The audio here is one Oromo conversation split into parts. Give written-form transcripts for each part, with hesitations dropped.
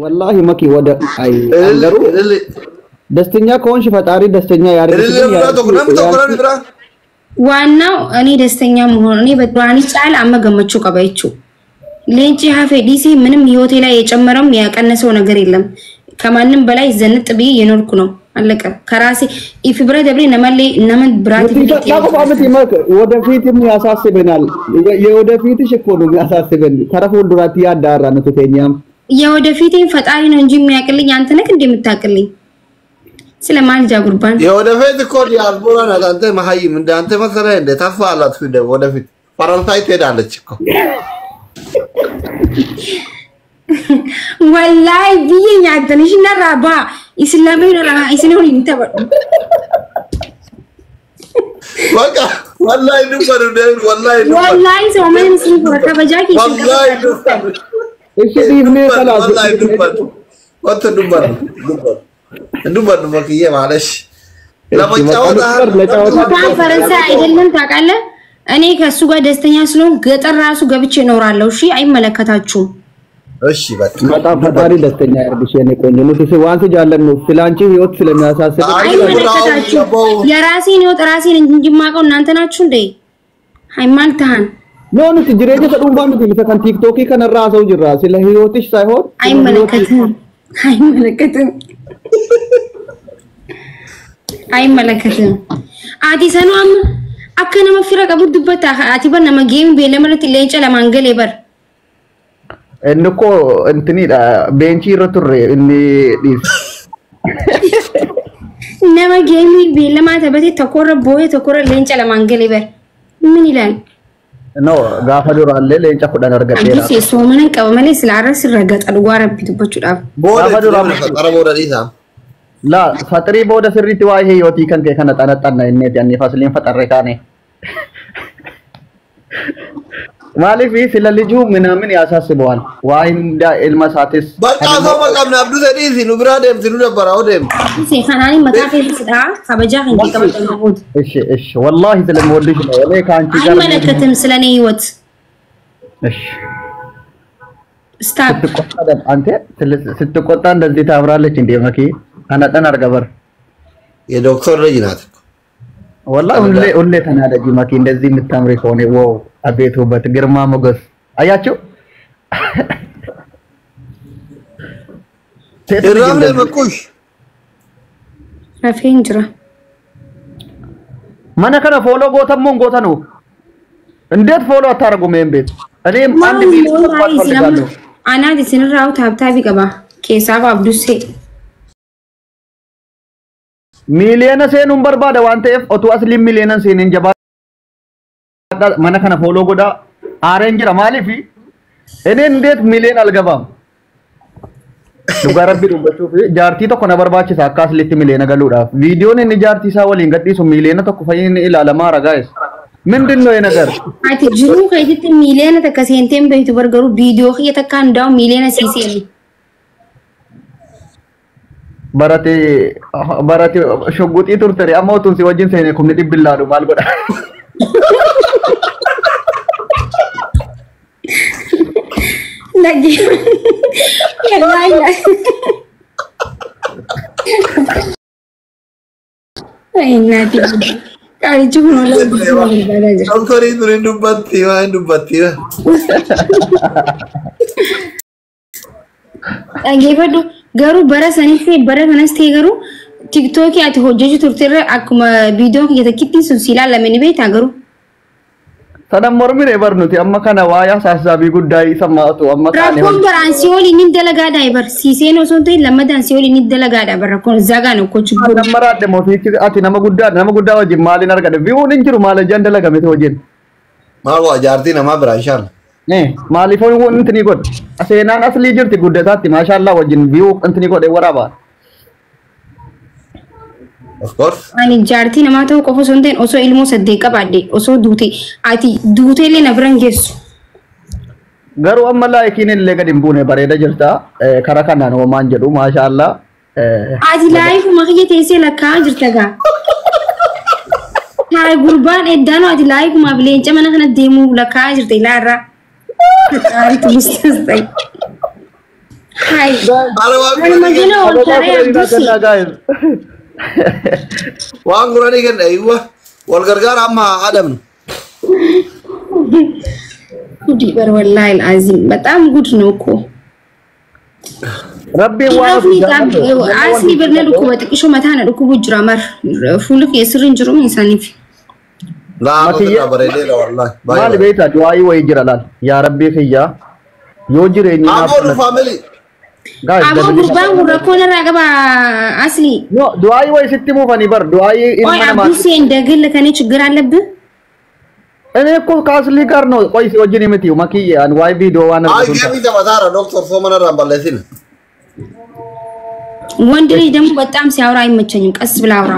ወላሂ መኪ ወደ አይ አንገሩ Ililli ደስተኛ ከሆንሽ ፈጣሪ ደስተኛ ያድርግሽ። ililli biraa tokko namni tokko namni biraa ዋናው እኔ ደስተኛ መሆን እኔ በዱራኒ ጫል አመ ገመቹ ቀበይቹ ሌንጪ ሀፌ ዲሲ ምንም ህይወቴ ላይ የጨመረውም ያቀነሰው ነገር የለም። ከማንም በላይ ዘንጥ ብዬ የኖርኩ ነው። አለቀ። ከራሴ ኢፍ ብረ ደብሬ ነመሌ ነመን ብራት ወደፊትም ያሳስበናል። የወደፊትሽ እኮ ነው የሚያሳስበን። ከረፉል ዱራቲ ያዳራ ነው ትተኛም የወደፊቴን ፈጣሪ ነው እንጂ የሚያውቅልኝ አንተ ነህ እንደምታውቅልኝ ስለማልጃ ጉርባን የወደፊት እኮ ዲያስፖራ ናት። አንተ መሀይም እንደ አንተ መሰለህ እንደ ተስፋ አላት። ወደፊት ፈረንሳይ ትሄዳለች እኮ። ወላሂ ብዬ nyaattan ishin narraa ba'a isin lameen irraa isin waliin taphadhu. በቃ ወላሂ dubbadu deemin ወላሂ dubbadu Wallaahi soomana isin fura kabajaa keessan ወላሂ dubbadu እሺ ዲፍኔ ከላስ ወላሂ dubbadu ወጥቶ dubbadu dubbadu dubbadu መክዬ ማለሽ ለመጫወት እንኳን ፈረንሳይ አይደለም ታውቃለህ። እኔ ከእሱ ጋር ደስተኛ ስለሆን ገጠር ራሱ ገብቼ እኖራለሁ። እሺ አይመለከታችሁም። እሺ በቃ በጣም ፈጣሪ ደስተኛ ያድርግሽ የኔ ቆንጆ። ንጉስ ዋንስ ጃለን ነው ስላንቺ ህይወት ስለሚያሳስብ አይመለከታችሁም። የራሴን ህይወት ራሴን እንጂ የማውቀው እናንተ ናችሁ እንዴ? ሃይማልታን ኖ ኑቲ ጅሬኛ ተዱንፋ ምቲ ምተ ከን ቲክቶክ ከነራ ሰው ጅራ ስለ ህይወትሽ ሳይሆን አይመለከትም፣ አይመለከትም፣ አይመለከትም። Ati sanuu amma akka nama fira qabu dubbata. Ati bar nama geemi beellama irratti leenca lamaan galee bar. Inni እኮ እንትኒidha beenchii irra turre inni dhiis. Nama geemi beellamaa taphate tokkorra boo'ee tokkorra leenca lamaan galee bar. ምን ይላል? No gaafa duraallee leenca 10 argadheera. Abdii soomanan qaba malee sila arra sirra gaxa dhugaa rabbi dubbachuudhaaf. booda Gaafa duraa qara booda dhiisaa La faxirii booda sirriitti waa'ee hiyootii kan kee kana xanaxanna inneeti anni fasliin faxarre kaane. Maaliif sila lijuu ምናምን ያሳስበዋል። waa'ee hunda ilma isaatis በቃ sooma qabna abduu dhiisi nu biraa deemti nu dabbara oo deemti Abdii kanaani mataa keessadha kabajaa kan kee qabatan booda. እሺ እሺ ወላሂ ስለምወድሽ ነው እኔ ከአንቺ ጋር አይመለከትም ስለኔ ህይወት። እሺ ስታፕ ስትቆጣ አንተ ስትቆጣ እንደዚህ ታምራለች እንዴ መኪ አናጠን አርገበር የዶክተር ልጅ ናት እኮ። ወላሂ ሁሌ ሁሌ ተናደጂ መኪ እንደዚህ የምታምሪ ከሆነ ዋው አቤት ውበት ግርማ ሞገስ አያችሁ ሴት ልጅ irraafne እንደዚህ መኩሽ rafeen jira. mana kana ፎሎ ጎተሞን ጎተኑ እንዴት ፎሎ አታደርጉም? ይሄን ቤት እኔም 1 ሚሊዮን መግባት ፈልጋለሁ። Anaati isinirraa taaptaabii qaba. Keessaaf abdussee. Miiliyoona seenuun barbaada waan ta'eef otuu asliin miiliyoona seeneen jabaa mana kana follow godhaa aareen jira maaliif እኔ እንዴት ሚሊዮን አልገባም? Dhugaa rabbi dubbachuuf jaartii tokko na barbaachisa akka aslitti miliyoona galuudhaaf. Viidiyoon inni jaartii isaa waliin gadhiisu miliyoona 1 fayyinni inni ilaalamaa ragaa'es. ምንድን ነው ነገር? Ati jiruu keetitti miiliyoona takka seenteen beektu bar garuu viidiyoo kiyya takka hundaa'u miiliyoona sii seeni. Barate barate shogguxii turte amma utuun si wajjin seene 100,000 laalu maal godha? Nagee. Wallaahi. Ay naati. Qaalichi kun wallaahi barbaadaa jira. Doktorii tun hin dubbatti waa hin dubbatti. Dhaggeeffadhu garuu bara sanis ta'e bara kanas ta'e garuu tiktookii ati hojjechuu turte irra akkuma viidiyoon kiyya takkittiin sun si ilaalame ni beektaa garuu. Sanan mormine bar nuti amma kana waa'ee hasaasaabii guddaa isa maatu amma kaane Rakkoon baraan si waliin ni dalagaadha bar siiseen osoo hin ta'in lammadaan si waliin ni dalagaadha bar rakkoon zagaan okkoo chibburu. Nama raadde mootichi ati nama guddaa nama guddaa wajjin maaliin argate vi'uun hin jiru maal ejjaan dalagame wajjin. Maal waa jaartii namaa biraa inshallah. Maaliif wanti ni godhe seenaan aslii jirti guddataatti maashaallah wajjin vi'uu wanti ni godhe waraaba. Of course. Ani jaartii namaa ta'uu qofa osoo hin ta'in osoo ilmoo 8 qabaadhe osoo duute ati duute illee na bira hin geessu. Garuu amma laayikiin illee gadi hin buune bareeda jirta karaa kanaan homaan jedhu maashaallah. Ati laayifuma kiyya teessee lakkaa'aa jirta gaa. Haa gurbaan eddaanoo ati laayifumaaf leenca mana kana deemuu lakkaa'aa jirta ilaarraa. Qaaritu bistas ta'e. Hi Waan guranii kenna iwwa wal gargaara amma adamnu. ጉድ ይበር ወላሂ አልዓዚም በጣም ጉድ ነው እኮ ረቢ አስሊ በርነ ዱኩ በጥቅሾ መታነ ዱኩ ቡጅራ መር ፉልክ የስርን ጅሩ ኢንሳኒፍ ማል ቤታ ዱዓይ ወይ ጅራላል ያ ረቢ ኺያ ዮጅሬኒ አቦ ፋሚሊ አቦ ጉርባን ጉረኮነ ራገባ አስሊ ኖ ዱዓይ ወይ ስትሙ ፈኒ በር ዱዓይ ኢልማ ማት እንደግል ከኔ ችግር አለብህ። እኔ እኮ ከአስሊ ጋር ነው። ቆይ ወጅን የምትይው መኪዬ አን ዋይ ቪዲዮ ዋና አይ ገቢ ተባታራ ዶክተር ሶመና ራምባለሲን ወንድ ልጅ ደግሞ በጣም ሲያወራ አይመቸኝም። ቀስ ብላ አውራ።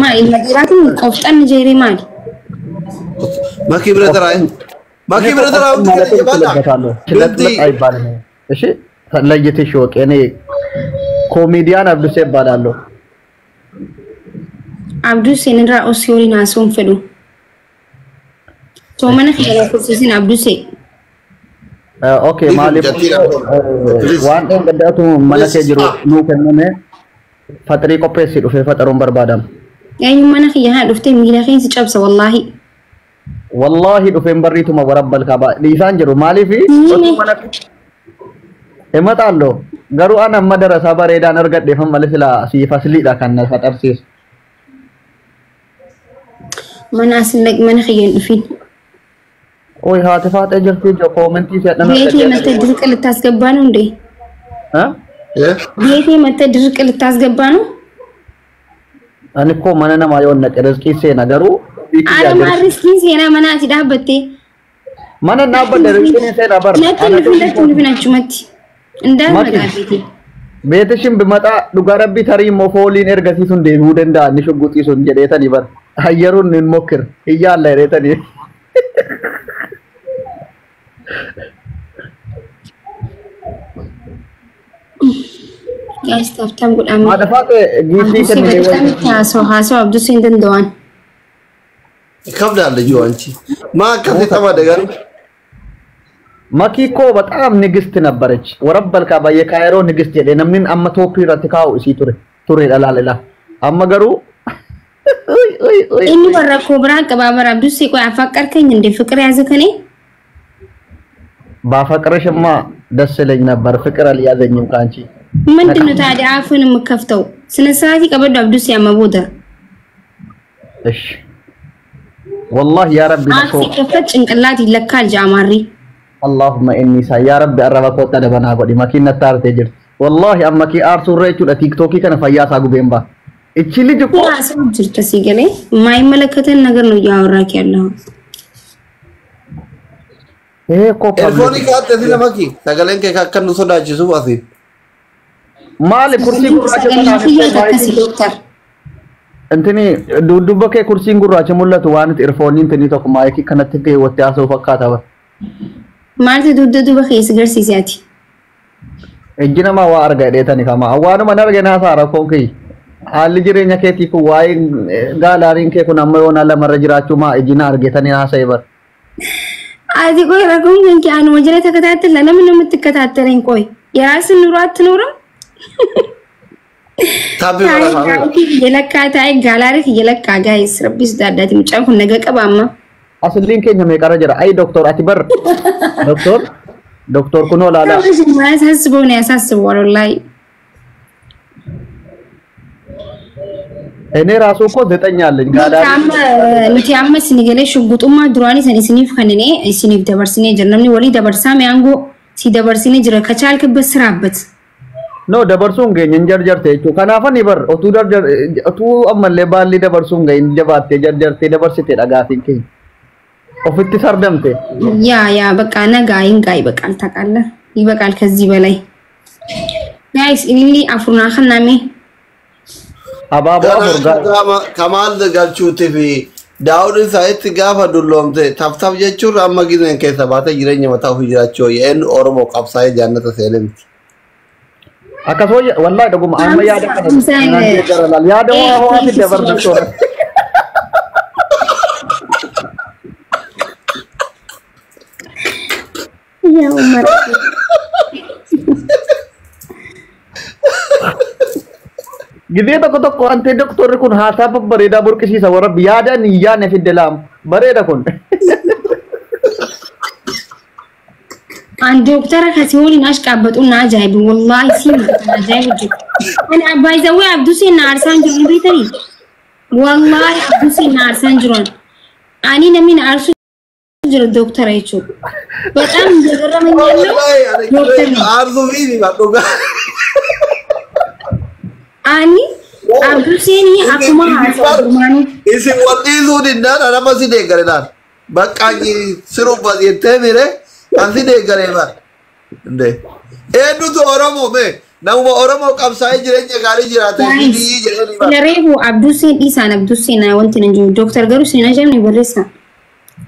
ማ ኢልመዲራትን ቆፍጠን ጀሪ ማል መኪ ብረተራይ መኪ ብረተራው ትለጥለጥ አይባልም። እሺ ለይተሽ ወቅ እኔ ኮሜዲያን አብዱሴ እባላለሁ። አብዱሴ ንራ ኦሲዮሪና ሶን ፈዱ ሶመነ ኸይረ ኩርሲን አብዱሴ ኦኬ ማሊ ዋን ገዳቱ መለከ ጅሩ ኑ ከነነ ፈጥሪ ቆጴሲ ዱፌ ፈጠሩን በርባዳም ያዩ መነ ኸያ ዱፍቴ ሚላ ኸይን ሲጨብሰ ወላሂ ወላሂ ዱፌን በሪቱ መወረበል ካባ ሊሳን ጅሩ ማሊፊ እመጣለሁ ገሩ አና መደረሳ በሬዳን እርገዴ ፈመለስላ ሲፈስሊዳ ከነ ፈጠርሲስ من أسلك من خيين فين ወይ ሃተፋት ጀርቲ ኮሜንት ይሰጠና ቤቴ መተህ ድርቅ ልታስገባ ነው እንዴ? አ ቤቴ መተህ ድርቅ ልታስገባ ነው? እኔ እኮ ማንና ማየውን ነቀረዝቂ ሴና ገሩ አረ ማርስኪ ሴና መናቲ ዳበቴ ማንና በደርቂ ሴና በር ለተን መቲ እንዳልመጣ ቤቴ ቤትሽም ብመጣ ዱጋረቢ ተሪ ሞፎሊን ኤርገሲሱን ዴቡ ደንዳ ንሽጉጢሱን ጀዴተን ይበር አየሩን እንሞክር እያለ ሬተን ጋይስ ታፍታም ጉዳም ማደፋት ጊሲ ከነ ታሶ ሃሶ አብዱስ እንደንደዋን ይከብዳል። ልጅ አንቺ ማከፍ ተማደጋር መኪኮ በጣም ንግስት ነበረች። ወረበል ካባ የካይሮ ንግስት የደነምን አመ ቶፒ ረትካው እሲ ቱሬ ቱሬ ደላላላ አመገሩ እኒ ወረኮ ብራ ቀባበር አብዱስ ቆይ አፈቀርከኝ እንደ ፍቅር ያዘከኔ ባፈቅርሽማ ደስ ይለኝ ነበር። ፍቅር አልያዘኝም ካንቺ። ምንድነው ታዲያ አፍን የምከፍተው? ስነ ስርዓት ይቀበዱ አብዱስ ያመቦደ እሺ ወላሂ ያ ረቢ አፍ ሲከፈት ጭንቅላት ይለካል። ጃማሪ اللهم اني سا يا ربي الربا كوتا دبنا غدي ماكينه ታርቴ ጅርት ወላሂ አማኪ አርሱሬ ቹዳ ቲክቶክ ከነ ፈያሳ ጉቤምባ እቺ ልጅ እኮ ራስን ጅርተ ሲገለ የማይመለከተን ነገር ነው እያወራክ ያለው። ይሄ እኮ ኤርፎኒ ካተ ሲለማኪ ሰገለን ከካከኑ ሶዳቺሱ ባሲ ማል ኩርሲ ጉራቸ ዶክተር እንትኒ ዱዱበ ከ ኩርሲን ጉራቸ ሙለቱ ዋንት ኤርፎኒ እንትኒ ቶክ ማይኪ ከነት ከ ወጥ ያሰው ፈካታ ማለት ዱዱበ ከ ስገርሲሲያቲ እጅነማ ዋ አርጋ ዴተኒ ከማ አዋኑ መነርገና ሳራ ኮንኪ haalli jireenya keetii kun waa'ee gaalaariin kee kun amma yoona lamarra jiraachuu maa ijina argetanii haasa'e bar. Ati ቆይ rakkoon kan kee anuma jala ተከታተል። ለምን ነው የምትከታተለኝ? ቆይ የራስን ኑሮ አትኖርም? ታቢ የለካ ታይ ጋላሪ የለካ ጋይስ ረቢስ ዳዳቲ ምጫን ኩን ነገ ቀባማ አስሊን keenya meeqarra jira? አይ ዶክተር አቲ በር ዶክተር ዶክተር ኩኖ ላላ ያሳስበው ነው ያሳስበው ወላሂ እኔ ራሱ እኮ 9 አለኝ ጋላሪ ኑቲ አመስ ንገለ ሽጉጡማ ዱራኒ ሰኒ ሲኒፍ ከነኔ ሲኒፍ ደበርስኔ ጀርነምኒ ወሊ ደበርሳም ያንጎ ሲደበርስኔ ጅረ ከቻልክበት ስራበት ኖ ደበርሱን ገኝ እንጀርጀርቴ ቹ ከናፈን ይበር ኦቱ ደርጀር ኦቱ አመለ ባሊ ደበርሱን ገኝ ጀባቴ ጀርጀርቴ ደበርስቴ ደጋፊን ከኝ ኦፍቲ ሰርደምቴ ያ ያ በቃ ነጋ ይንጋ ይበቃል። ታውቃለህ ይበቃል ከዚህ በላይ ጋይስ ኢሊ አፍሩና ከናሜ አባባ ፎርጋ ከማል galchuuti fi daawudin saayitti gaafa dulloomte taftaf jechuun amma gizeen keessa baatee jireenya mataa ofii jiraachuu yeen Oromoo qabsaa'ee jaannata seenee miti. Akkasuma wallahi dhuguma amma yaada kana yaada waa ho'aa fidde bar doktor. Yaa Umar. Gidee tokko tokko wanti doktorri kun haasaa babbareedaa burqisiisa warra yaadaan hin yaadne fidde laam bareeda kun. An dooktara kasii waliin ashqaabbatu na ajaa'ibu wallaahi siin na ajaa'ibu jiru. Ani abbaayizawwee Abduseen na aarsaan jiru ni beektanii? Wallaahi Abduseen na aarsaan jiru. Ani namni na aarsu jira dooktara jechuudha. በጣም እየገረመኝ ያለው ዶክተር ነው። Aarsuu fi dhugaa. Ani Abduseen akkuma haasaa durmaanii Isin wal dhiisuu dinnaan anama si deeggare laal. Bakka sirubba jettee mire kan si deeggare bar. Eenyutu Oromoo mee namuma Oromoo qabsaa'ee jireenya gaarii jiraate biyyi jedhanii bar. Reefu Abduseen dhiisaan Abduseen wanti nan jiru dooktar garuu isin ajaa'ibni barreessa.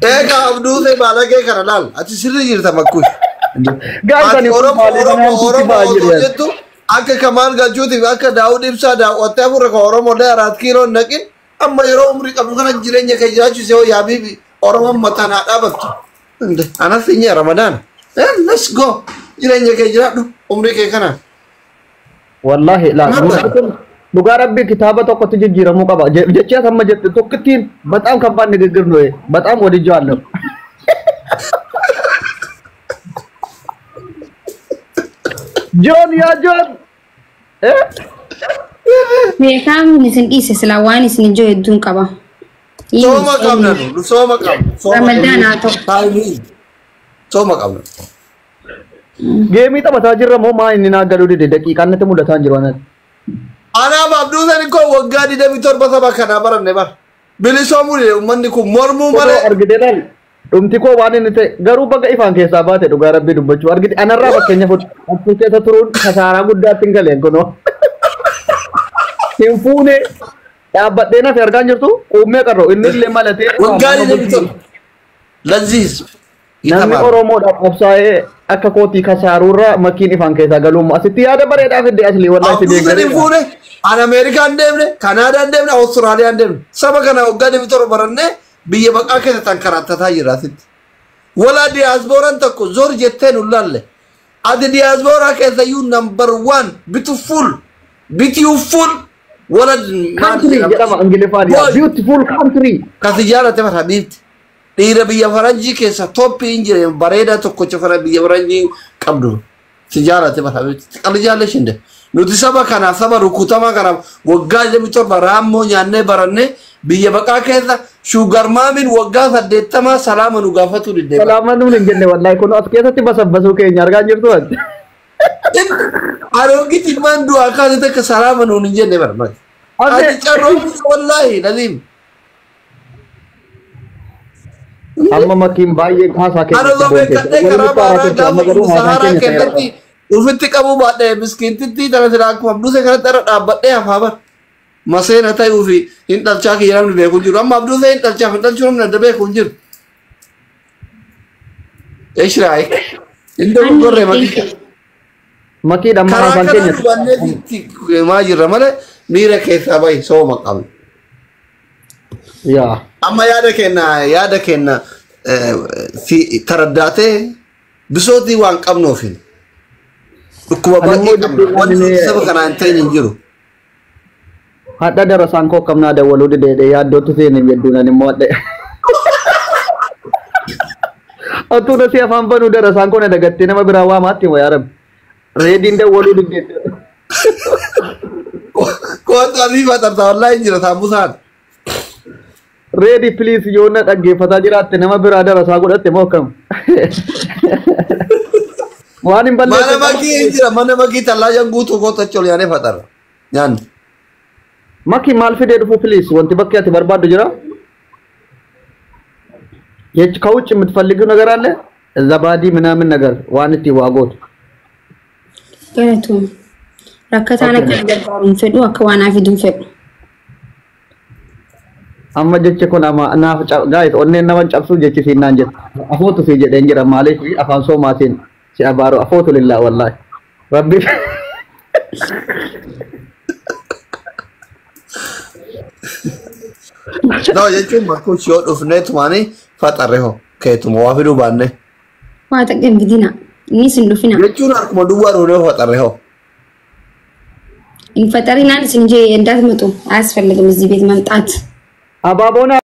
Egaa Abduusee baalagee kana laal ati sirri jirta makkuus. Gaazexaan Ati Oromoo Oromoo Oromoo Oromoo osoo jettu akka Kamaal Galchuutiif akka Daawud Ibsaa daawwattee afurra kan Oromoo illee araat kiiloo hin naqin amma yeroo umrii qabdu kana jireenya kee jiraachuu see yaabii Oromoon mataan haa dhaabattu. Anas hin Ramadaan. Let's go. Jireenya kee jiraadhu umrii kee kana. Wallaahi laa dhugaa rabbii kitaaba tokkotti jijjiiramuu qaba. Jechi as amma jette tokkittiin በጣም ከባድ ንግግር ነው። በጣም ወድጄዋለሁ። ጆን ያ ጆን Beekaan isin dhiise silaa waan isin ijoo hedduun qaba. Sooma qabna nu sooma qabna. Ramadaan haa ta'u. Sooma qabna. Geemii taphataa jirra moo maa inni naa galuu dide daqiiqaan natti mul'ataa hin jiru anatti. Anaaf Abduuseen koo waggaa 27 saba kanaa baranne bara. Bilisoomuu dide uummanni kun mormuu malee. Argite laal dhumti koo waan inni ta'e garuu baga ifaan keessaa baate dhugaa rabbii dubbachuu argite anarraa fakkeenya fudhachuu keessa turuun kasaaraa guddaatti hin galeen kunoo. Hin fuune dhaabbadhee nafi argaa jirtu quummee qarroo inni illee malatee. Waggaa 27. Laziis. Namni Oromoodhaaf qabsaa'ee akka kootii kasaaruurraa makiin ifaan keessaa galuun asitti yaada bareedaa fidde asli wallaahi si Abduuseen hin deeggareera. fuune an Ameerikaan deemne Kanaadaan deemne Awustiraaliyaan deemne saba kana waggaa 27 barannee biyya baqaa keessa tankarattataa jirra asitti. Walaa diyaaspooraan tokko zor jettee nu laalle. Ati diyaaspooraa keessa iyyuu number one beautiful beautiful wala Country jedhama Ingiliffaan yaa beautiful country. Kasi jaalate bara habiibti. Dhiira biyya faranjii keessa toppii hin jire bareedaa tokkocha fara biyya faranjii qabdu. Si jaalate bara habiibti. Qalli jaalle shinde. Nuti saba kanaaf saba rukutamaa kanaaf waggaa 27 raammoo nyaannee barannee biyya baqaa keessa shuugarmaamiin waggaa 80 salaama nu gaafatu didde. Salaama nuun hin jenne wallaahi kun as keessatti basabbasuu keenya argaa jirtu ati. Aroogiti ilmaan du'aa kaase takka salaama nuun hin jenne bara. Ati carroomni wallaahi laziim. Amma makiin baay'ee haasaa keenya. Ana beekadhee karaa baaraa gaafa Saharaa keessatti ufitti qabuu baadhee miskiintittii tana silaa akkuma Abduusee kanatti irra dhaabbadhee hafaa bara. Maseena ta'uu fi hin dhalchaa kiyya namni beeku hin jiru. Amma Abduusee hin dhalchaaf hin dhalchuu namni adda beeku hin jiru. Ishraay. Hin dogoggorree makii. Makiin amma Karaa haasaan kana keenya. dubannee itti maa jirra malee miira keessaa bahi sooma qabna. Yaa. Amma yaada kenna fi taraddaatee bisootii waan qabnuufi dhukkuba baay'ee qabna. Wanti nuti saba kanaa hin ta'in hin jiru. Hadha darasaan koo akkamnaa dawwaluu dideedhe yaaddootu seene jedhuunan immoo hadha. Otuu na si afaan banuu darasaan koo na dagattee nama biraa waamaatti hima yaa rabbi. Reediin dawwaluu dideedhe. Kootu asii faxarta wallaahi hin jira saamusaan. Reedi please yoo na dhaggeeffataa jiraatte nama biraa darasaa godhatte moo akkam? Waan hin Mana balleesse. makii hin jira mana makii tallaajan guutuu kootu achi ol yaanee faxarra. Nyaanni. Makii maal fidee dhufu please wanti bakki ati barbaaddu jira? የች ከውጭ የምትፈልጊው ነገር አለ? እዛ ባዲ ምናምን ነገር ዋንቲ ዋጎት Galatoom. Rakkataan akka na gargaaru hin fedhu akka waan naa fidu hin fedhu. amma jechi kun ama naaf guys onneen nama cabsuu jechi siin naan jettu afootu si jedheen jira maaliif afaan soomaatiin si abaaru afootu lillaa wallaahi rabbi No jechuun makkuus yoo dhufnee tumaanii faxarre hoo keetuma waa fiduu baanne. Waa takka hin fidina. Innis hin dhufina. Jechuun harkuma duwwaa dhufnee faxarre hoo. Hin faxarinaan isin jee እንዳትመጡ አያስፈልግም እዚህ ቤት መምጣት። Abaaboon.